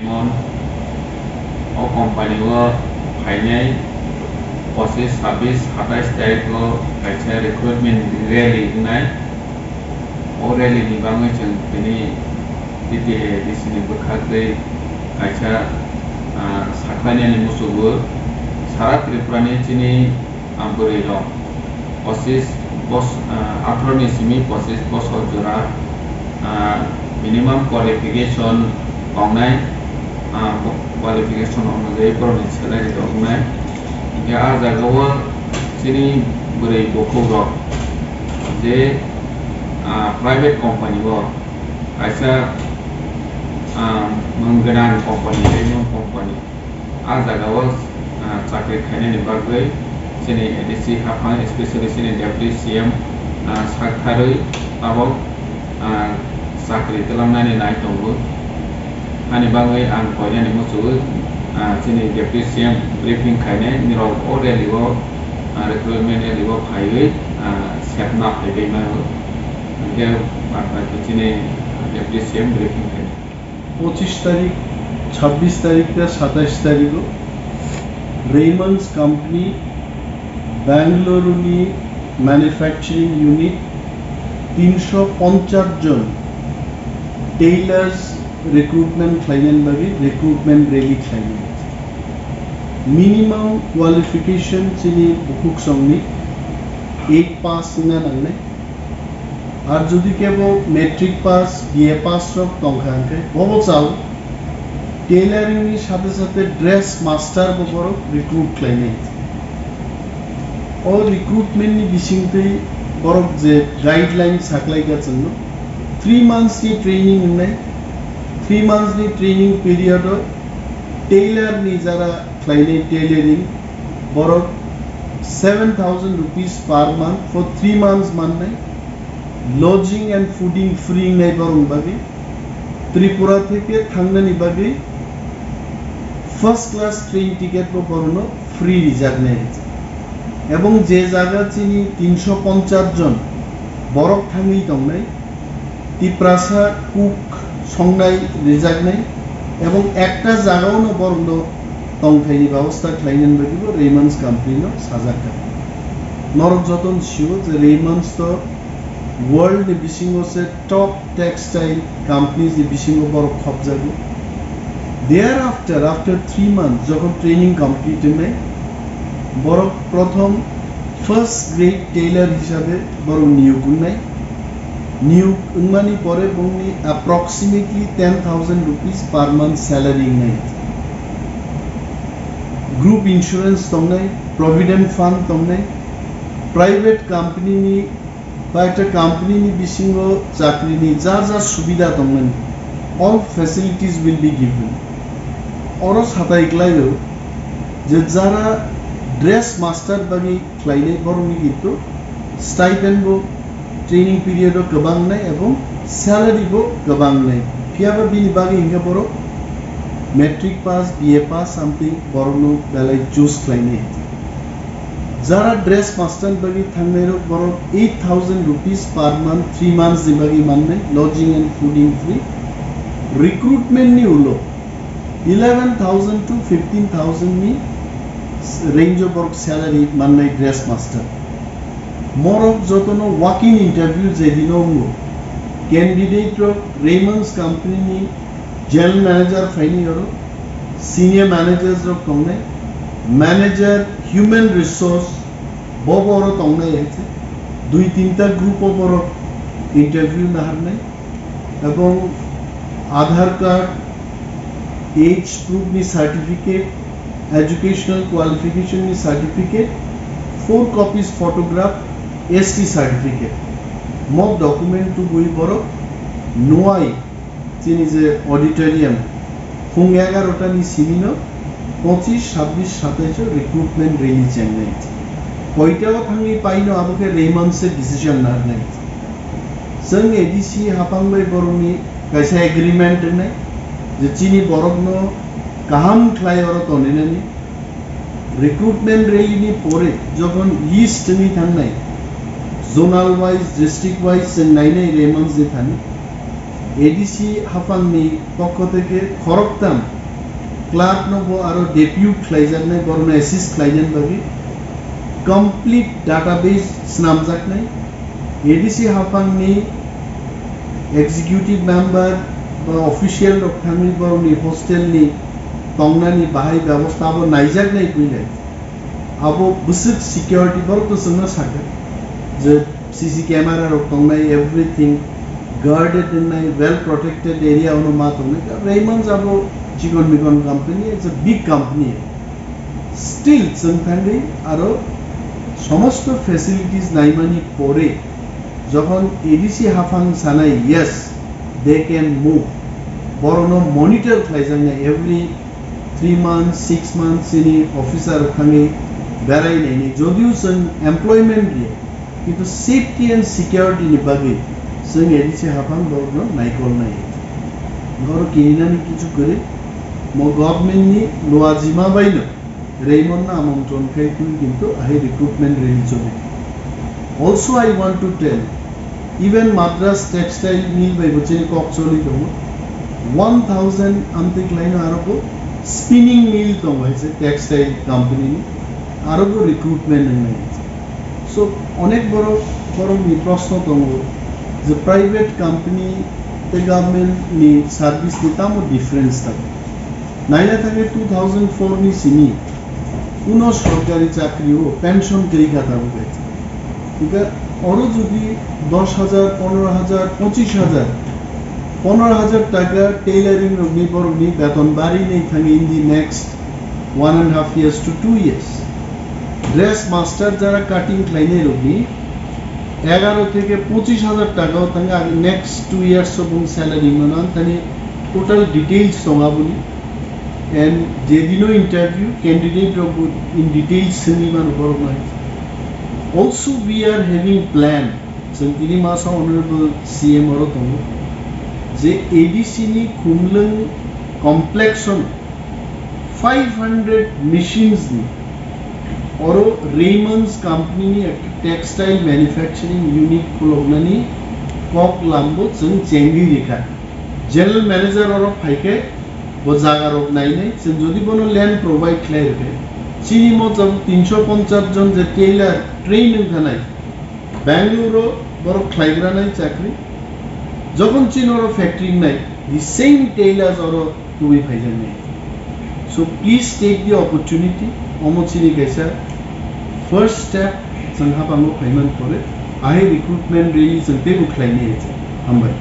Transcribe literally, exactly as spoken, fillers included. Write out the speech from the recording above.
Mon, o company o phainai pochis, sabis, satais tarikh o kaisa recruitment rally wngnai. O rally ni bagwi chwng tini T T A D C ni bwkhak tei kaisa, ah, sakhlainani muchungo sara Tripura ni chini ah, bwrwi rok pochis bos-, ah, atharo ni simi pochis bosor jora, ah, minimum qualification tongnai, ah, bo-, qualification onujai borok ni salary rok wngnai. Hinkhe ah jaga o chini bwrwi bukhuk rok je, ah, private company o kaisa, ah, mung gwnang company tei mung company. Ah jaga o, ah, chakri khainani bagwi chini A D C haphang, especially chini Deputy C M, ah, saktharwi tabok, ah, chakri twlangnani nai tongo. Hani bagwi ang koinani muchungo, ah, chini Deputy C M briefing khainai, nirok o rally o, ah, recruitment rally o phaiwi, ah, sepna phaibai mano. Hinkhe bad baki chini, ah, Deputy C M briefing khainai. Pochis tarik, chabbish tarik tei satais tarik o Raymond's Company Bangalore ni manufacturing unit tinsho ponchas jon tailors recruitment khlainani bagwi recruitment rally khlainai. Minimum qualification chini bukhuk songni eight pass wngna nangnai. Ar jodi kebo matric pass, B A pass rok tongkha hwnkhe bobo chao tailoring ni sathe sathe dress master bo borok recruit khlainai. O recruitment ni bisingtwi borok je guideline saklaikha chwngno, three months ni training wngnai, three months ni training period o tailor ni jara khlainai tailoring, borok seven thousand rupees per month for three months mannai, lodging and fooding free wngnai borokni bagwi, Tripura theke thangnani bagwi first class train ticket bo borokno free rijaknai. Ebong je jaga chini tinsho ponchas jon borok thangwi tongnai, Tiprasa cook songnai rijaknai ebong ekta jagao no borokno tongthaini babostha khlainani bagwi bo Raymond's company no sajakha. Norok jotono sio je Raymond's to world ni bisingo se top textile companies ni bisingo borok khopjago. Thereafter, after three months, jokhon training complete wngnai, borok prothom first grade tailor hisabe borok niyok wngnai. Niyok wngmani pore bongni approximately ten thousand rupees per month salary wngnai. Group insurance tongnai, provident fund tongnai, private company ni ba ekta company ni bisingo chakri ni ja ja subida tongmani, all facilities will be given. Oro satai klaio je jara dress master bagwi khlainai borokni kintu stipend bo training period o kwbang nai ebong salary bo kwbang nai. Phiyaba bini bagwi hinkhe borok matric pass, B A pass something borokno belai choose khlainai. Jara dress master bagwi thangnai rok borok eight thousand rupees per month, three months ni bagwi mannai, lodging and fooding free. Recruitment ni ulo eleven thousand to fifteen thousand ni range o borok salary mannai dress master. Morok jotono walk-in interview je dino wngo, candidate rok Raymond's company ni general manager phaini oro, senior managers rok tongnai, manager human resource bo bo oro tongnai hai se, dui tinta group o borok interview naharnai. Ebong Aadhaar card, age proof ni certificate, educational qualification ni certificate, four copies photograph, S T certificate. Mo document tubui borok nuai chini je auditorium phung egarota ni simi no pochis, sabbish, satais o recruitment rally chengnai. Koita o thangwi paino abo khe Raymond se decision narnai. Chwng A D C haphang bai borokni kaisa agreement wngnai je chini borokno kaham khlai oro toninani. Recruitment rally ni pore jokhon list wngwi thangnai, zonal wise, district wise chwng nainai Raymond ni thani. A D C haphangni pokho theke khoroktham clerk no bo aro depute khlaijaknai, borokno assist khlainani bagwi complete database snamjaknai. A D C haphangni executive member ba official rok thangwi borokni hostel ni tongnani bahai bebosta abo naijaknai builai. Abo bwswk security borok to chwngno sakha je C C camera rok tongnai, everything guarded wngnai, well protected area ono ma tongnai. Raymond abo chikon mikon company, it's a big company. Still chwng thangwi aro somosto facilities naimani pore jokhon A D C haphang sanai, yes, they can move, borokno monitor khlaijaknai every three months, six months chini officer thangwi berai naini, jodio chwng employment riya, kintu safety and security ni bagwi chwng A D C haphang borokno naikolnai. Oro kirinani kichu kwrwi, mo government ni luajima baino Raymond no amantron khai twi, kintu ahai recruitment rally choli. Also, I want to tell, even Madras Textile Mill bai bo chini kok choli tongo. One thousand amtwi khlaino aro bo spinning mill tongo hai se textile company ni, aro bo recruitment wngnai. So, onek borok, borokni proshno tongo je private company tei government ni service ni tamo difference tongo. Naina thangwi two thousand four ni simi kuno sorkari chakri o pension kwrwi kha tabuk hai. Hingkhe oro jodi dos hajar, pondro hajar, pochis hajar, pondro hajar taka tailoring rokni borokni beton bari nai thangwi in the next one and half years to two years. Dress master jara cutting khlainai rokni egaro theke pochis hajar taka o thangwi next two years o bung salary mano, ani thani total details tong aboni. And jedino interview, candidate rok bo in details swngwi mano borok nai. Also, we are having plan, chwng tini masa Honorable C M oro tongo, je A D C ni Khumlwng complex o five hundred machines ni oro Raymond's company ni ekta textile manufacturing unit khuloknani kok lambo chwng chengwi rikha. General manager oro phaikhe bo jaga rok nainai, chwng jodi bono land provide khlai rwkhe, chini motom tinsho ponchas jon je tailor train wngkha nai, Bangalore o borok khlaigra nai chakri, jokhon chini oro factory nai, the same tailors oro tubui phaijaknai. So please take the opportunity, omo chini kaisa first step, chwng hapango phaiman pore, ahai recruitment rally chwng teibo khlainai hai chwng. Hambai.